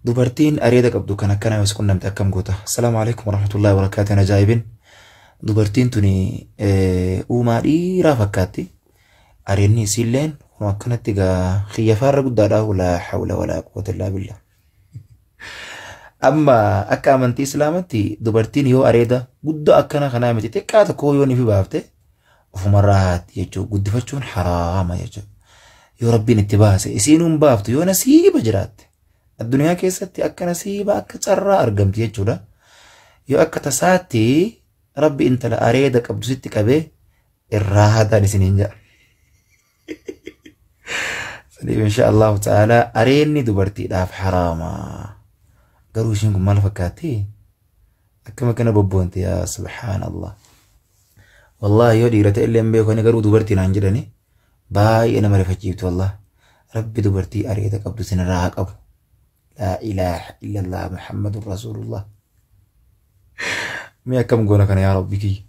Dubartiin areeda qabdu kan akkana yoo si qunnamte akkam goota? Assalaamu alaikum warahmatullahi wabarakaatuh. Ajaa'ibin. Dubartiin tuni uumaa dhiiraa fakkaatti. Areedni isiilleen kun akkanatti gaa xiyyafaarra guddaadha. Laa hawla walaa quwwata illaa billah. Amma akka amantii Islaamatti dubartiin yoo areeda guddaa akkana kanaa miti, xiqqaa tokko yoo ni fi baafte ofumarraa haatti jechuudha. Guddifachuun haraama jechuudha. Yoo Rabbiin itti baase isiin hin baaftu, yoo nasiiba jiraatte. Addunyaa keessatti akka nasiiba, akka carraa argamti jechuudha. Yoo akka tasaatti Rabbi intala areeda qabdu sitti qabee, irraa haadhaan isiniin jedha. Saniif insha Allahu ta'ala areenni dubartiidhaaf haraama. Garuu ishiin kun maal fakkaatti? Akkam akkana bobboonte, yaa subhaanallah. Wallahi yoo dhiira ta'e illee hin beeku ani, garuu dubartii naan jedhani baay'ee nama rifachiiftu wallahi. Rabbi dubartii areeda qabdu isinirraa haa qabu. Laa ilaaha illallah Muhammadun Rasuulullah. Mee akkam goona kana, yaa Rabbi kiyya?